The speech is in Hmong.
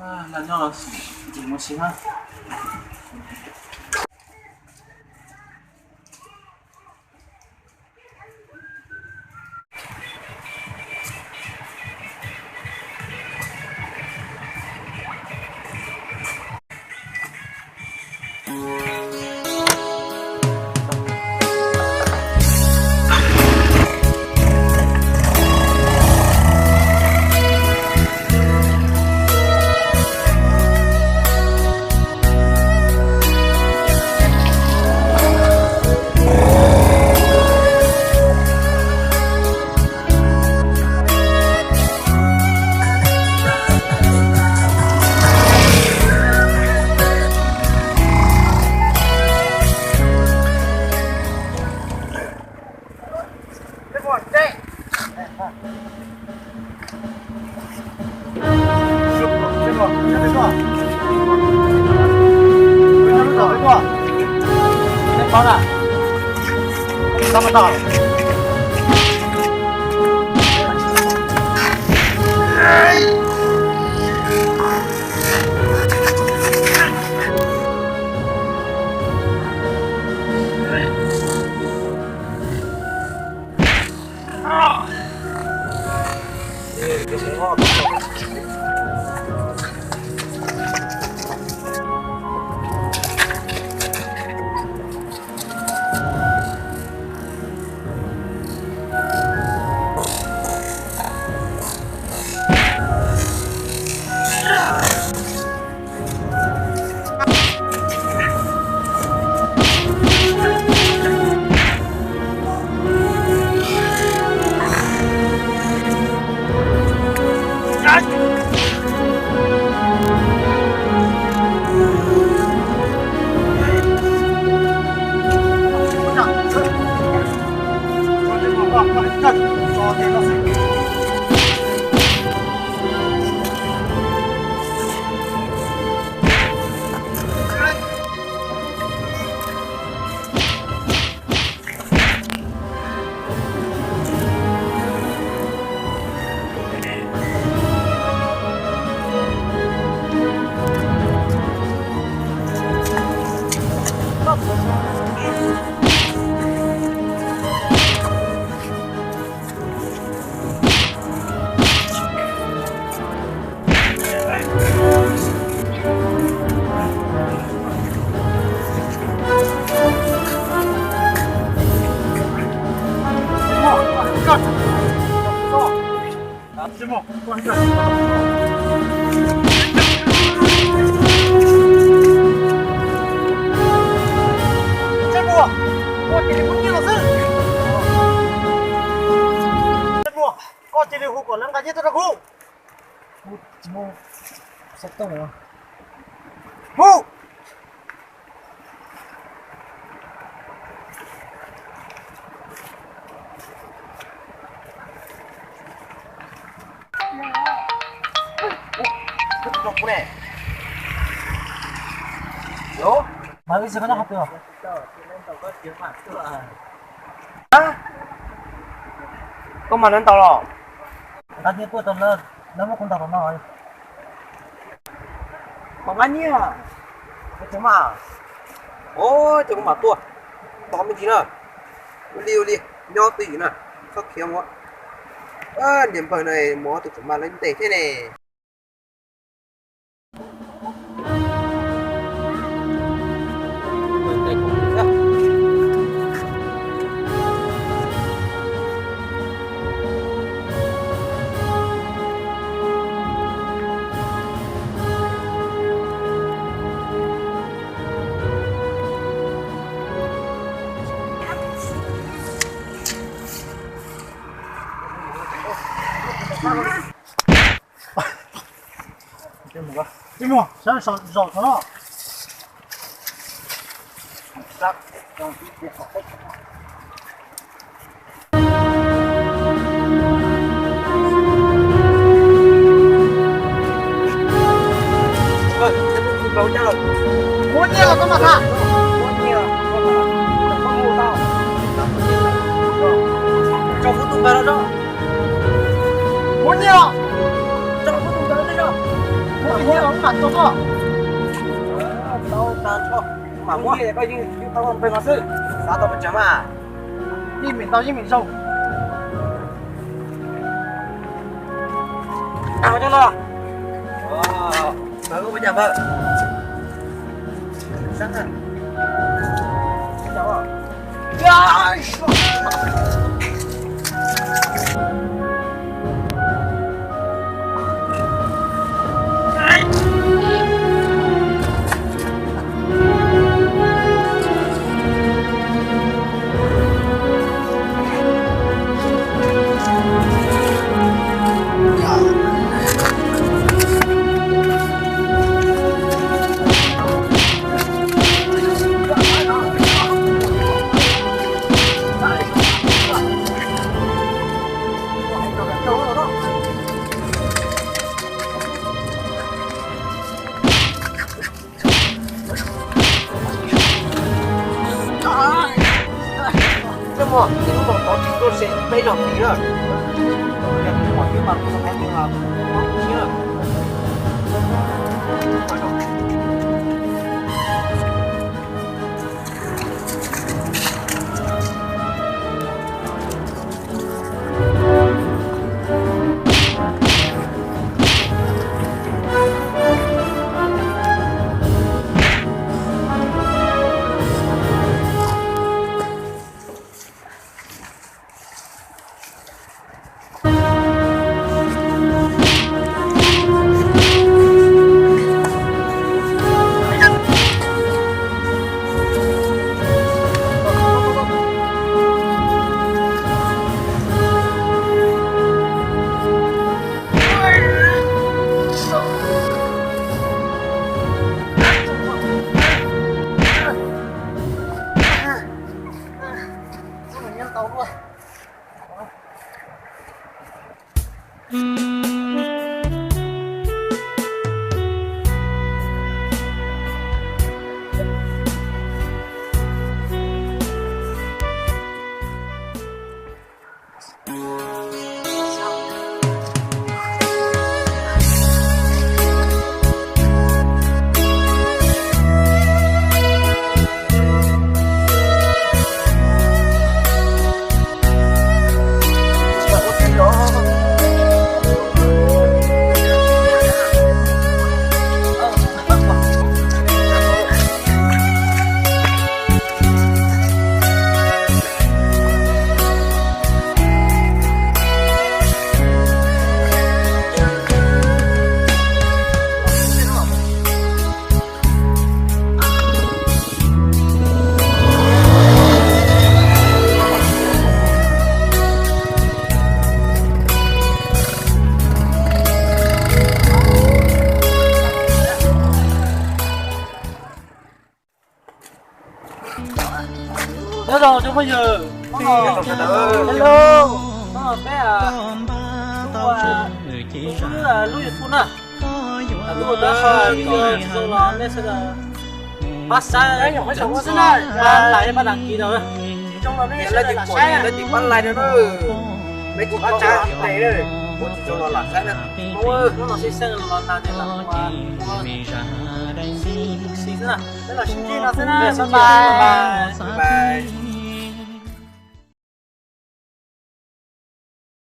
Los noj los mus sim na. Koj cia li hu kom lawv nqa nyiaj tuaj rau kuv. Hu. Koj mas nws ntaus los? Nqa nyiaj tuaj rau lawv, lawv muab kuv ntaus rau no. Mas nqa nyiaj. Cov mas, o, cov kuv mam tuaj. Tos me ntsis na. Ua li ua li, nyob twj ywm na, txhob khiav mus. Niam npawg no mus tus tseem mas lawv ntes thiab ne. Zaum no. Muab nyiaj los koj mas tham. Tso kuv tus npawg los tso. Muab nyiaj los. Tso kuv tus npawg los tso. Muab nyiaj los. Mam tau koj. Tau tag nrho. Mam muab koj yeej tau npe no xwb. Xav tau pes tsawg mas? Yeej meem ntau yeej meem zoo. Tag coj los. Npawg, ua cas npawg? Nyob muaj ib lub no tod tsis tuaj se peb zaug tid na. Nyob zoo cov phooj ywg. Hello. Peb ua lub YouTube na. Lub no tsis zoo los nej sawv daws pab saib, pab like, pab đăng ký rau na. Yog leej twg pom ces leej twg pab like rau na. Peb tsis pab saib tes, ua tsis zoo los lam saib na. Hnub no sib xeej los nag ces lam ua si xwb na. Peb los sib ntsib no xwb na, bye bye.